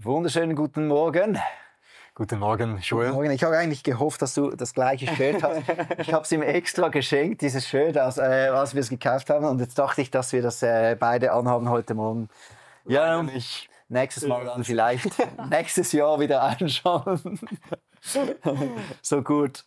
Wunderschönen guten Morgen. Guten Morgen, Joel. Guten Morgen. Ich habe eigentlich gehofft, dass du das gleiche Shirt hast. Ich habe es ihm extra geschenkt, dieses Shirt, als wir es gekauft haben. Und jetzt dachte ich, dass wir das beide anhaben heute Morgen. Ja, nicht. Nächstes Mal dann vielleicht nächstes Jahr wieder anschauen. So gut.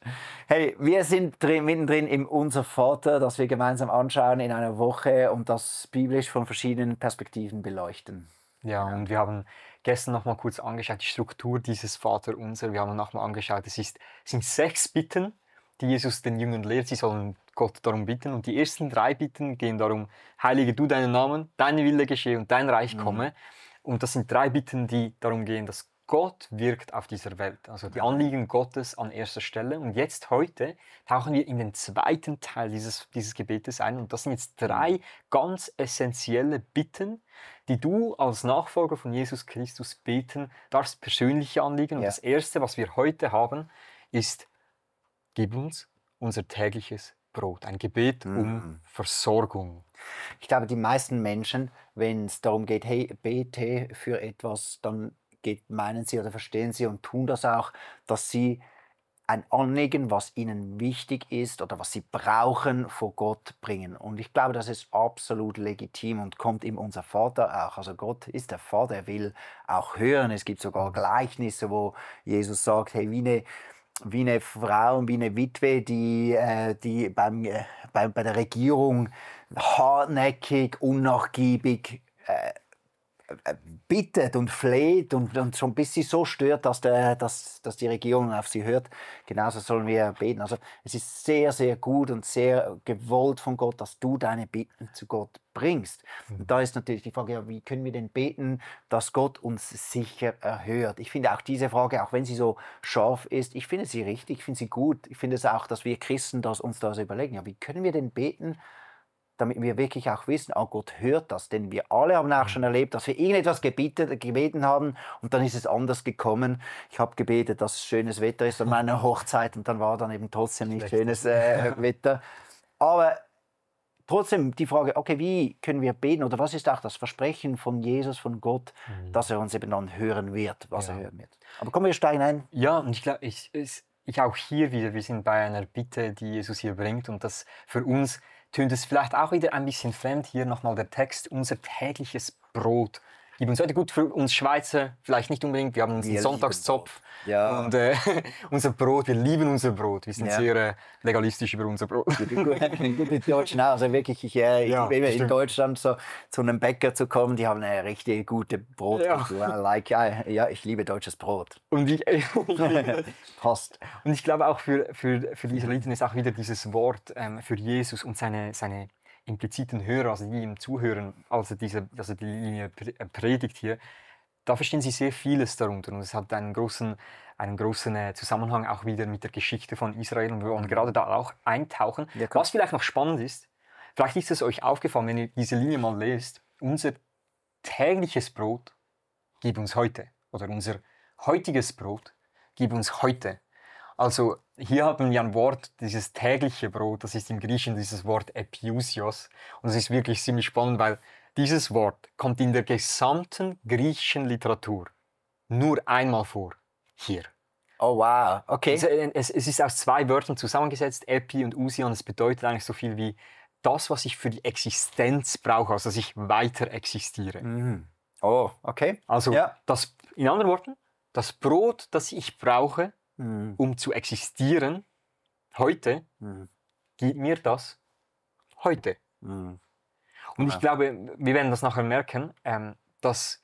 Hey, wir sind mittendrin im Unser Vater, das wir gemeinsam anschauen in einer Woche und das biblisch von verschiedenen Perspektiven beleuchten. Ja, und wir haben gestern noch mal kurz angeschaut, die Struktur dieses Vaterunser. Wir haben noch mal angeschaut, sind 6 Bitten, die Jesus den Jüngern lehrt. Sie sollen Gott darum bitten. Und die ersten 3 Bitten gehen darum, heilige du deinen Namen, dein Wille geschehe und dein Reich komme. Und das sind 3 Bitten, die darum gehen, dass Gott wirkt auf dieser Welt. Also die Anliegen Gottes an erster Stelle. Und jetzt, heute, tauchen wir in den zweiten Teil dieses Gebetes ein. Und das sind jetzt 3 ganz essentielle Bitten, die du als Nachfolger von Jesus Christus beten darfst, persönliche Anliegen. Und das erste, was wir heute haben, ist, gib uns unser tägliches Brot. Ein Gebet um Versorgung. Ich glaube, die meisten Menschen, wenn es darum geht, hey, bete für etwas, dann meinen sie oder verstehen sie und tun das auch, dass sie ein Anliegen, was ihnen wichtig ist oder was sie brauchen, vor Gott bringen. Und ich glaube, das ist absolut legitim und kommt ihm unser Vater auch. Also Gott ist der Vater, er will auch hören. Es gibt sogar Gleichnisse, wo Jesus sagt, hey, wie eine Frau und wie eine Witwe, die bei der Regierung hartnäckig, unnachgiebig bittet und fleht und schon bis sie so stört, dass die Regierung auf sie hört. Genauso sollen wir beten. Also es ist sehr, sehr gut und sehr gewollt von Gott, dass du deine Bitten zu Gott bringst. Und da ist natürlich die Frage, ja, wie können wir denn beten, dass Gott uns sicher erhört? Ich finde auch diese Frage, auch wenn sie so scharf ist, ich finde sie richtig, ich finde sie gut. Ich finde es auch, dass wir Christen uns das überlegen. Ja, wie können wir denn beten, damit wir wirklich auch wissen, oh, Gott hört das. Denn wir alle haben auch schon erlebt, dass wir irgendetwas gebeten haben und dann ist es anders gekommen. Ich habe gebetet, dass es schönes Wetter ist an meiner Hochzeit und dann war dann eben trotzdem nicht schönes Wetter. Aber trotzdem die Frage, okay, wie können wir beten oder was ist auch das Versprechen von Jesus, von Gott, dass er uns eben dann hören wird, was er hören wird. Aber kommen wir steigen ein. Ja, und ich glaube, ich auch hier wieder, wir sind bei einer Bitte, die Jesus hier bringt und das für uns tönt es vielleicht auch wieder ein bisschen fremd. Hier nochmal der Text, unser tägliches Brot. Gib uns heute, gut für uns Schweizer, vielleicht nicht unbedingt, wir haben unseren Sonntagszopf und unser Brot, wir lieben unser Brot. Wir sind sehr legalistisch über unser Brot. Die Deutschen auch, also wirklich, ich liebe immer in Deutschland so zu einem Bäcker zu kommen, die haben eine richtig gute Brotkultur. Ich liebe deutsches Brot. Und Passt. Und ich glaube auch für die Israeliten ist auch wieder dieses Wort für Jesus und seine impliziten Hörer, also die ihm zuhören, also die Linie Predigt hier, da verstehen sie sehr vieles darunter. Und es hat einen großen Zusammenhang auch wieder mit der Geschichte von Israel. Und wir wollen gerade da auch eintauchen. Ja, was vielleicht noch spannend ist, vielleicht ist es euch aufgefallen, wenn ihr diese Linie mal lest, unser tägliches Brot gib uns heute. Oder unser heutiges Brot gib uns heute. Also hier haben wir ein Wort, dieses tägliche Brot, das ist im Griechischen dieses Wort Epiousios. Und es ist wirklich ziemlich spannend, weil dieses Wort kommt in der gesamten griechischen Literatur nur einmal vor. Hier. Oh wow, okay. Es ist aus 2 Wörtern zusammengesetzt, Epi und Ousion. Es bedeutet eigentlich so viel wie das, was ich für die Existenz brauche, also dass ich weiter existiere. Oh, okay. Also in anderen Worten, das Brot, das ich brauche, um zu existieren, heute, gib mir das heute. Und ich glaube, wir werden das nachher merken, dass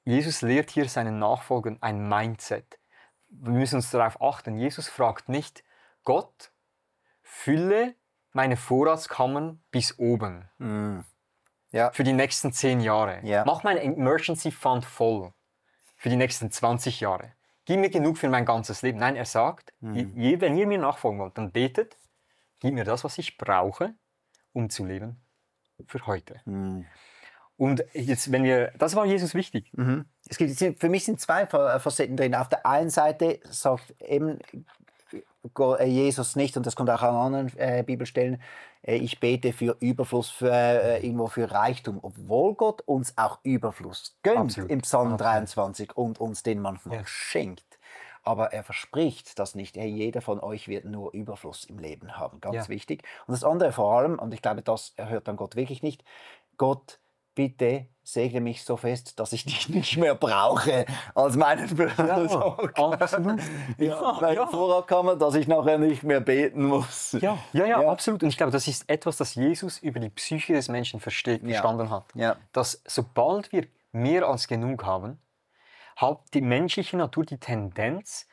Jesus lehrt hier seinen Nachfolgern ein Mindset. Wir müssen uns darauf achten. Jesus fragt nicht, Gott, fülle meine Vorratskammern bis oben. Für die nächsten 10 Jahre. Mach mein Emergency Fund voll. Für die nächsten 20 Jahre. Gib mir genug für mein ganzes Leben. Nein, er sagt, wenn ihr mir nachfolgen wollt, dann betet, gib mir das, was ich brauche, um zu leben für heute. Und jetzt, das war Jesus wichtig. Für mich sind 2 Facetten drin. Auf der einen Seite sagt eben Jesus nicht, und das kommt auch an anderen Bibelstellen, ich bete für Überfluss, irgendwo für Reichtum, obwohl Gott uns auch Überfluss gönnt. Absolut. Im Psalm Absolut. 23 und uns den manchmal Ja. schenkt. Aber er verspricht das nicht. Hey, jeder von euch wird nur Überfluss im Leben haben. Ganz Ja. wichtig. Und das andere vor allem, und ich glaube, das hört dann Gott wirklich nicht, Gott, bitte segne mich so fest, dass ich dich nicht mehr brauche als meinen Vorrat. Absolut. Meine Vorratkammer, dass ich nachher nicht mehr beten muss. Ja, absolut. Und ich glaube, das ist etwas, das Jesus über die Psyche des Menschen verstanden hat. Ja. Dass sobald wir mehr als genug haben, hat die menschliche Natur die Tendenz,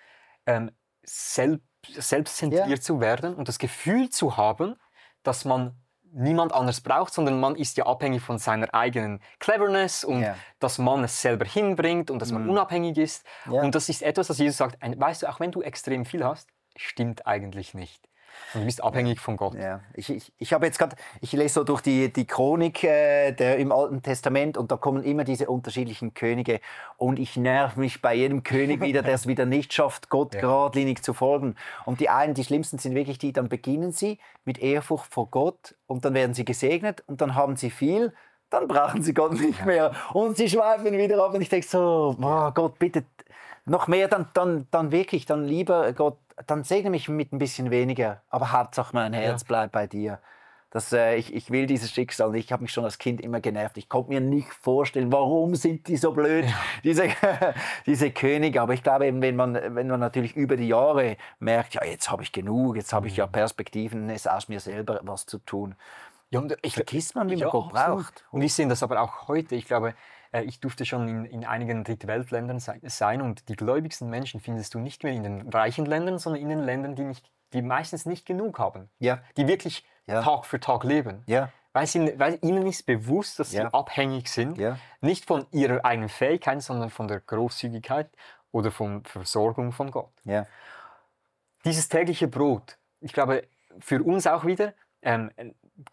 selbstzentriert zu werden und das Gefühl zu haben, dass man niemand anders braucht, sondern man ist ja abhängig von seiner eigenen Cleverness und dass man es selber hinbringt und dass man unabhängig ist. Ja. Und das ist etwas, das Jesus sagt, weißt du, auch wenn du extrem viel hast, stimmt eigentlich nicht. Und du bist abhängig von Gott. Ja. Ich habe jetzt gerade, ich lese so durch die Chronik im Alten Testament und da kommen immer diese unterschiedlichen Könige und ich nerv mich bei jedem König wieder, der es wieder nicht schafft, Gott geradlinig zu folgen. Und die schlimmsten sind wirklich die, dann beginnen sie mit Ehrfurcht vor Gott und dann werden sie gesegnet und dann haben sie viel, dann brauchen sie Gott nicht mehr und sie schweifen wieder ab und ich denke so, oh Gott, bitte noch mehr, dann wirklich, dann lieber Gott, dann segne mich mit ein bisschen weniger, aber Hauptsache mein Herz bleibt bei dir. Ich will dieses Schicksal nicht. Ich habe mich schon als Kind immer genervt. Ich konnte mir nicht vorstellen, warum sind die so blöd, diese Könige. Aber ich glaube, eben, wenn man natürlich über die Jahre merkt, ja, jetzt habe ich genug, jetzt habe ich ja Perspektiven, es aus mir selber was zu tun. Ja, und Vergisst man, wie man Gott braucht. Und wir sehen das aber auch heute. Ich glaube, ich durfte schon in einigen Drittweltländern sein und die gläubigsten Menschen findest du nicht mehr in den reichen Ländern, sondern in den Ländern, die meistens nicht genug haben. Ja. Die wirklich Tag für Tag leben. Ja. Weil ihnen ist bewusst, dass sie abhängig sind, nicht von ihrer eigenen Fähigkeit, sondern von der Großzügigkeit oder von Versorgung von Gott. Ja. Dieses tägliche Brot, ich glaube, für uns auch wieder,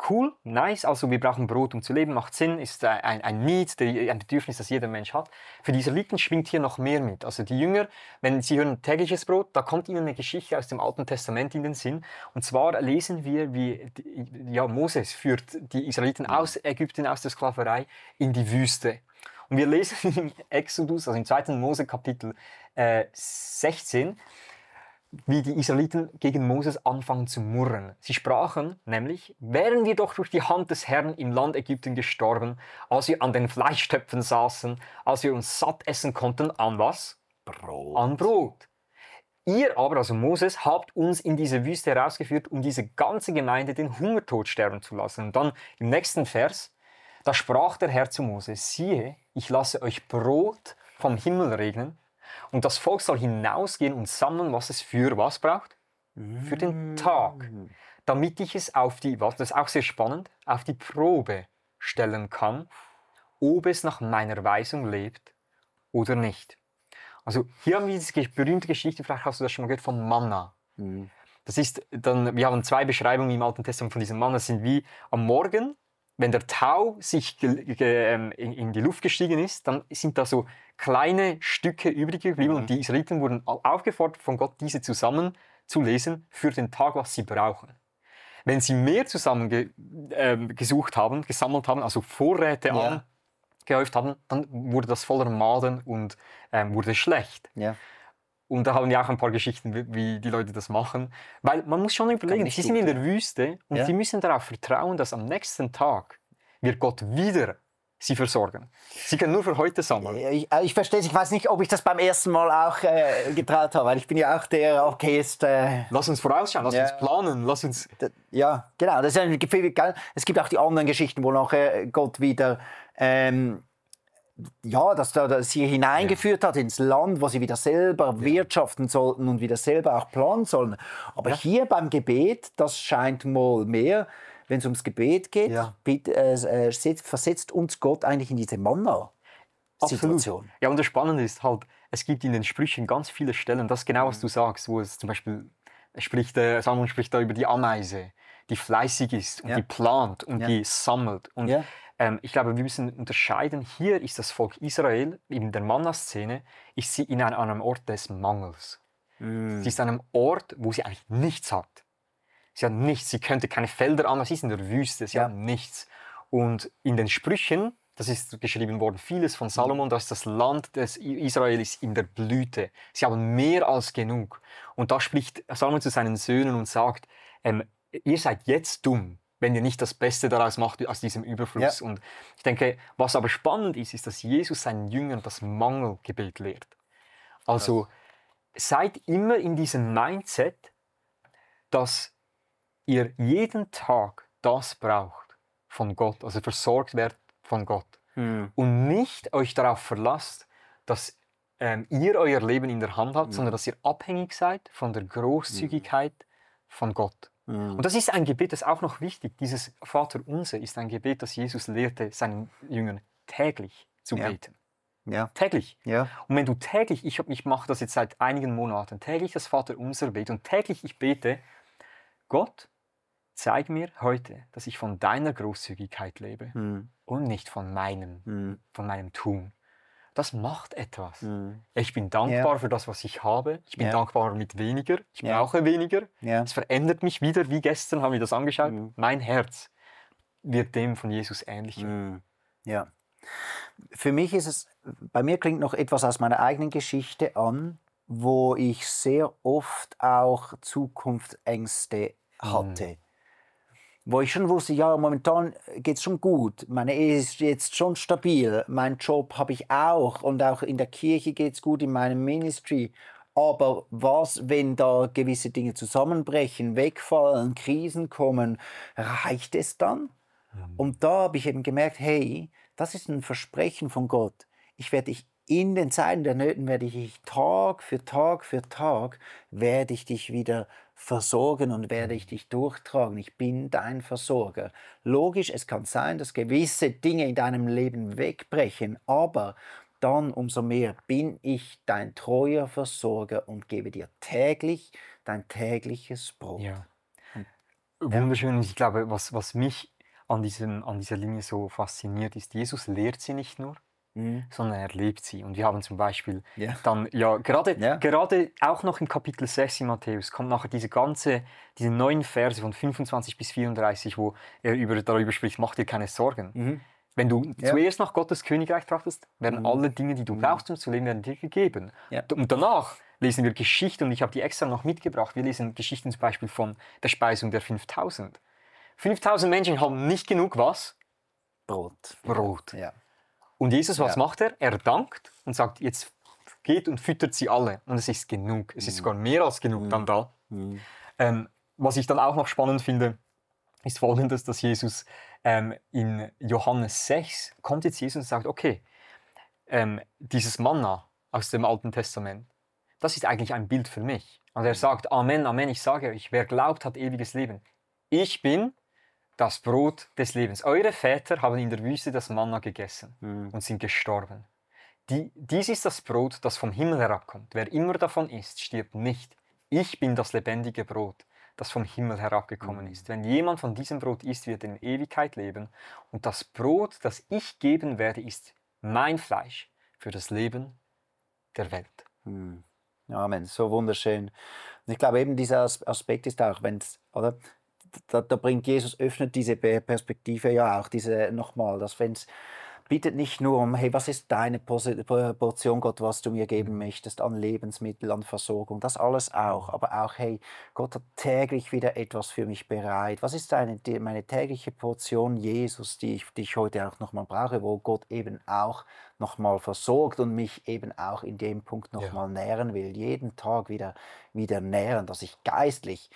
cool, nice, also wir brauchen Brot, um zu leben, macht Sinn, ist ein Need, ein Bedürfnis, das jeder Mensch hat. Für die Israeliten schwingt hier noch mehr mit. Also die Jünger, wenn sie hören tägliches Brot, da kommt ihnen eine Geschichte aus dem Alten Testament in den Sinn. Und zwar lesen wir, wie Moses führt die Israeliten aus Ägypten, aus der Sklaverei, in die Wüste. Und wir lesen im Exodus, also im 2. Mose Kapitel 16, wie die Israeliten gegen Moses anfangen zu murren. Sie sprachen nämlich, wären wir doch durch die Hand des Herrn im Land Ägypten gestorben, als wir an den Fleischtöpfen saßen, als wir uns satt essen konnten, an was? Brot. An Brot. Ihr aber, also Moses, habt uns in diese Wüste herausgeführt, um diese ganze Gemeinde den Hungertod sterben zu lassen. Und dann im nächsten Vers, da sprach der Herr zu Moses, siehe, ich lasse euch Brot vom Himmel regnen, und das Volk soll hinausgehen und sammeln, was es für was braucht? Für den Tag. Damit ich es das ist auch sehr spannend, auf die Probe stellen kann, ob es nach meiner Weisung lebt oder nicht. Also hier haben wir diese berühmte Geschichte, vielleicht hast du das schon mal gehört, vom Manna. Das ist dann, wir haben 2 Beschreibungen im Alten Testament von diesem Manna. Das sind wie am Morgen, wenn der Tau sich in die Luft gestiegen ist, dann sind da so kleine Stücke übrig geblieben und die Israeliten wurden aufgefordert von Gott, diese zusammen zu lesen für den Tag, was sie brauchen. Wenn sie mehr zusammen gesucht haben, gesammelt haben, also Vorräte angehäuft haben, dann wurde das voller Maden und wurde schlecht. Ja. Und da haben wir auch ein paar Geschichten, wie die Leute das machen. Weil man muss schon überlegen, sie sind in der Wüste und sie müssen darauf vertrauen, dass am nächsten Tag wird Gott wieder sie versorgen. Sie können nur für heute sammeln. Ich verstehe es. Ich weiß nicht, ob ich das beim ersten Mal auch getraut habe, weil ich bin ja auch der, okay, jetzt... Lass uns vorausschauen, lass uns planen, lass uns... Ja, genau. Das ist ein Gefühl, es gibt auch die anderen Geschichten, wo nachher Gott wieder... dass sie hineingeführt hat ins Land, wo sie wieder selber wirtschaften sollten und wieder selber auch planen sollen. Aber hier beim Gebet, das scheint wohl mehr, wenn es ums Gebet geht, versetzt uns Gott eigentlich in diese Manna-Situation. Absolut. Ja, und das Spannende ist halt, es gibt in den Sprüchen ganz viele Stellen, das ist genau, was du sagst, wo es zum Beispiel Salomon spricht da über die Ameise, die fleißig ist und die plant und die sammelt. Und ich glaube, wir müssen unterscheiden, hier ist das Volk Israel, in der Manna-Szene, ist sie in einem Ort des Mangels. Sie ist an einem Ort, wo sie eigentlich nichts hat. Sie hat nichts. Sie könnte keine Felder anbauen. Sie ist in der Wüste. Sie hat nichts. Und in den Sprüchen, das ist geschrieben worden, vieles von Salomon, da ist das Land des Israels in der Blüte. Sie haben mehr als genug. Und da spricht Salomon zu seinen Söhnen und sagt, ihr seid jetzt dumm, wenn ihr nicht das Beste daraus macht aus diesem Überfluss. Ja. Und ich denke, was aber spannend ist, ist, dass Jesus seinen Jüngern das Mangelgebet lehrt. Also seid immer in diesem Mindset, dass ihr jeden Tag das braucht von Gott, also versorgt werdet von Gott. Und nicht euch darauf verlasst, dass ihr euer Leben in der Hand habt, sondern dass ihr abhängig seid von der Großzügigkeit von Gott. Und das ist ein Gebet, das ist auch noch wichtig. Dieses Vaterunser ist ein Gebet, das Jesus lehrte seinen Jüngern täglich zu beten. Ja. Täglich. Ja. Und wenn du täglich, ich mache das jetzt seit einigen Monaten, täglich das Vaterunser bete und täglich ich bete, Gott, zeig mir heute, dass ich von deiner Großzügigkeit lebe und nicht von meinem Tun. Das macht etwas. Ich bin dankbar für das, was ich habe. Ich bin dankbar mit weniger. Ich brauche weniger. Es verändert mich wieder, wie gestern haben wir das angeschaut. Mein Herz wird dem von Jesus ähnlicher. Ja. Für mich ist es, bei mir klingt noch etwas aus meiner eigenen Geschichte an, wo ich sehr oft auch Zukunftsängste hatte. Wo ich schon wusste, ja, momentan geht es schon gut, meine Ehe ist jetzt schon stabil, meinen Job habe ich auch und auch in der Kirche geht es gut, in meinem Ministry. Aber was, wenn da gewisse Dinge zusammenbrechen, wegfallen, Krisen kommen, reicht es dann? Und da habe ich eben gemerkt, hey, das ist ein Versprechen von Gott. Ich werde dich in den Zeiten der Nöten, werde ich Tag für Tag für Tag, werde ich dich wieder versorgen und werde ich dich durchtragen. Ich bin dein Versorger. Logisch, es kann sein, dass gewisse Dinge in deinem Leben wegbrechen, aber dann umso mehr bin ich dein treuer Versorger und gebe dir täglich dein tägliches Brot. Ja. Wunderschön. Ich glaube, was mich an dieser Linie so fasziniert, ist, Jesus lehrt sie nicht nur, sondern er lebt sie. Und wir haben zum Beispiel dann, gerade auch noch im Kapitel 6 in Matthäus, kommt nachher diese 9 Verse von 25 bis 34, wo er darüber spricht, mach dir keine Sorgen. Wenn du zuerst nach Gottes Königreich trachtest, werden alle Dinge, die du brauchst, um zu leben, werden dir gegeben. Und danach lesen wir Geschichten, und ich habe die extra noch mitgebracht. Wir lesen Geschichten zum Beispiel von der Speisung der 5000. 5000 Menschen haben nicht genug was? Brot. Ja. Und Jesus, was macht er? Er dankt und sagt, jetzt geht und füttert sie alle. Und es ist genug. Es ist sogar mehr als genug dann da. Was ich dann auch noch spannend finde, ist Folgendes, dass Jesus in Johannes 6 kommt jetzt Jesus und sagt, okay, dieses Manna aus dem Alten Testament, das ist eigentlich ein Bild für mich. Und er sagt, Amen, Amen, ich sage euch, wer glaubt, hat ewiges Leben. Ich bin das Brot des Lebens. Eure Väter haben in der Wüste das Manna gegessen und sind gestorben. Dies ist das Brot, das vom Himmel herabkommt. Wer immer davon isst, stirbt nicht. Ich bin das lebendige Brot, das vom Himmel herabgekommen ist. Wenn jemand von diesem Brot isst, wird er in Ewigkeit leben. Und das Brot, das ich geben werde, ist mein Fleisch für das Leben der Welt. Amen, so wunderschön. Und ich glaube eben, dieser Aspekt ist auch, oder? Da bringt Jesus, öffnet diese Perspektive ja auch, nochmal, dass wenn es bietet nicht nur um, hey, was ist deine Portion, Gott, was du mir geben möchtest an Lebensmitteln, an Versorgung, das alles auch, aber auch, hey, Gott hat täglich wieder etwas für mich bereit. Was ist meine tägliche Portion Jesus, die ich heute auch nochmal brauche, wo Gott eben auch nochmal versorgt und mich eben auch in dem Punkt nochmal nähren will, jeden Tag wieder nähren, dass ich geistlich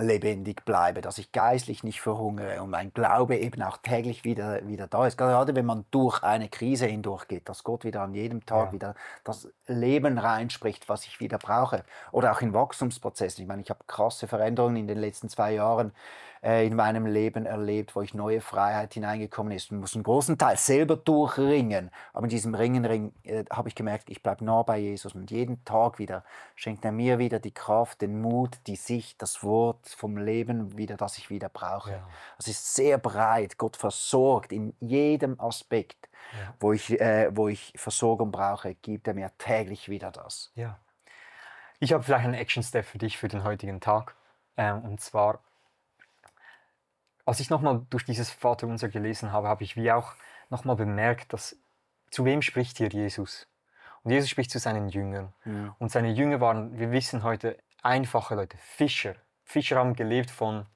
lebendig bleibe, dass ich geistlich nicht verhungere und mein Glaube eben auch täglich wieder da ist. Gerade wenn man durch eine Krise hindurchgeht, dass Gott wieder an jedem Tag wieder das Leben reinspricht, was ich wieder brauche. Oder auch in Wachstumsprozessen. Ich meine, ich habe krasse Veränderungen in den letzten 2 Jahren in meinem Leben erlebt, wo ich neue Freiheit hineingekommen ist. Ich muss einen großen Teil selber durchringen. Aber in diesem Ringen habe ich gemerkt, ich bleibe nah bei Jesus. Und jeden Tag wieder schenkt er mir wieder die Kraft, den Mut, die Sicht, das Wort vom Leben wieder, das ich wieder brauche. Ja. Es ist sehr breit. Gott versorgt in jedem Aspekt, wo ich Versorgung brauche, gibt er mir täglich wieder das. Ja. Ich habe vielleicht einen Action-Step für dich für den heutigen Tag. Und zwar als ich nochmal durch dieses Vaterunser gelesen habe, habe ich wie auch nochmal bemerkt, dass zu wem spricht hier Jesus? Und Jesus spricht zu seinen Jüngern. Ja. Und seine Jünger waren, wir wissen heute, einfache Leute, Fischer. Fischer haben gelebt von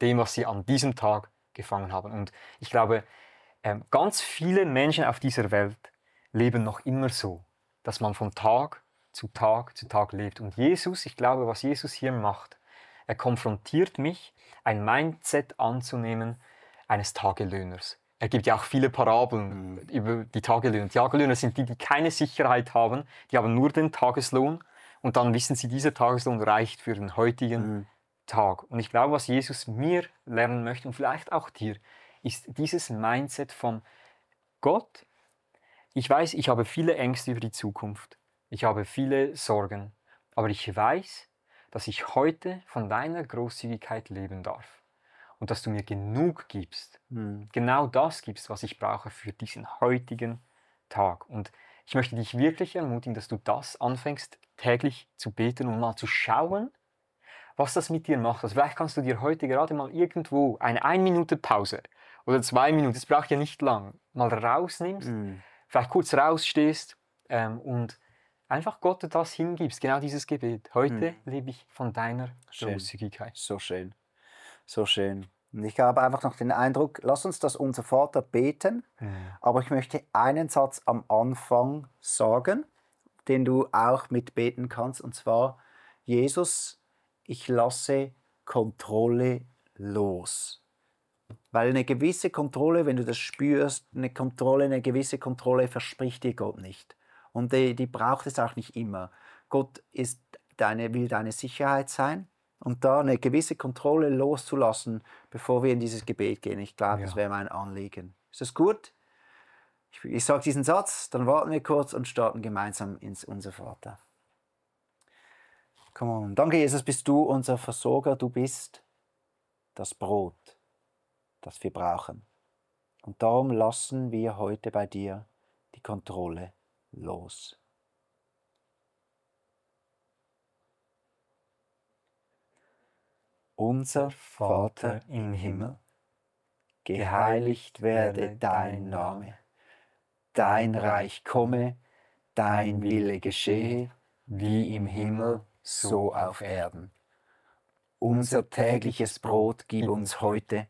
dem, was sie an diesem Tag gefangen haben. Und ich glaube, ganz viele Menschen auf dieser Welt leben noch immer so, dass man von Tag zu Tag zu Tag lebt. Und Jesus, ich glaube, was Jesus hier macht, er konfrontiert mich, ein Mindset anzunehmen eines Tagelöhners. Er gibt ja auch viele Parabeln über die Tagelöhner. Die Tagelöhner sind die, die keine Sicherheit haben, die haben nur den Tageslohn und dann wissen sie, dieser Tageslohn reicht für den heutigen Tag. Und ich glaube, was Jesus mir lernen möchte und vielleicht auch dir, ist dieses Mindset von Gott. Ich weiß, ich habe viele Ängste über die Zukunft. Ich habe viele Sorgen. Aber ich weiß, dass ich heute von deiner Großzügigkeit leben darf. Und dass du mir genug gibst. Genau das gibst, was ich brauche für diesen heutigen Tag. Und ich möchte dich wirklich ermutigen, dass du das anfängst, täglich zu beten und mal zu schauen, was das mit dir macht. Also vielleicht kannst du dir heute gerade mal irgendwo eine 1 Minute Pause oder 2 Minuten, das braucht ja nicht lang, mal rausnimmst, vielleicht kurz rausstehst und einfach Gott das hingibst, genau dieses Gebet. Heute lebe ich von deiner Großzügigkeit. So schön. So schön. Und ich habe einfach noch den Eindruck, lass uns das unser Vater beten, aber ich möchte einen Satz am Anfang sagen, den du auch mitbeten kannst, und zwar: Jesus, ich lasse Kontrolle los. Weil eine gewisse Kontrolle, wenn du das spürst, eine gewisse Kontrolle verspricht dir Gott nicht. Und die braucht es auch nicht immer. Gott will deine Sicherheit sein. Und da eine gewisse Kontrolle loszulassen, bevor wir in dieses Gebet gehen. Ich glaube, das wäre mein Anliegen. Ist das gut? Ich sage diesen Satz, dann warten wir kurz und starten gemeinsam ins Unser Vater. Come on. Danke, Jesus, bist du unser Versorger. Du bist das Brot, das wir brauchen. Und darum lassen wir heute bei dir die Kontrolle los. Unser Vater im Himmel, geheiligt werde dein Name. Dein Reich komme, dein Wille geschehe, wie im Himmel, so auf Erden. Unser tägliches Brot gib uns heute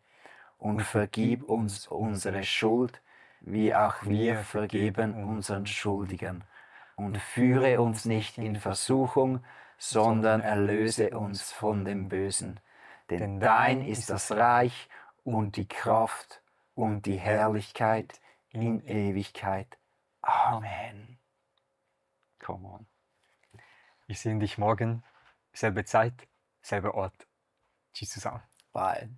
und vergib uns unsere Schuld, wie auch wir vergeben unseren Schuldigern. Und führe uns nicht in Versuchung, sondern erlöse uns von dem Bösen. Denn dein ist das Reich und die Kraft und die Herrlichkeit in Ewigkeit. Amen. Come on. Wir sehen dich morgen, selbe Zeit, selber Ort. Tschüss zusammen. Bye.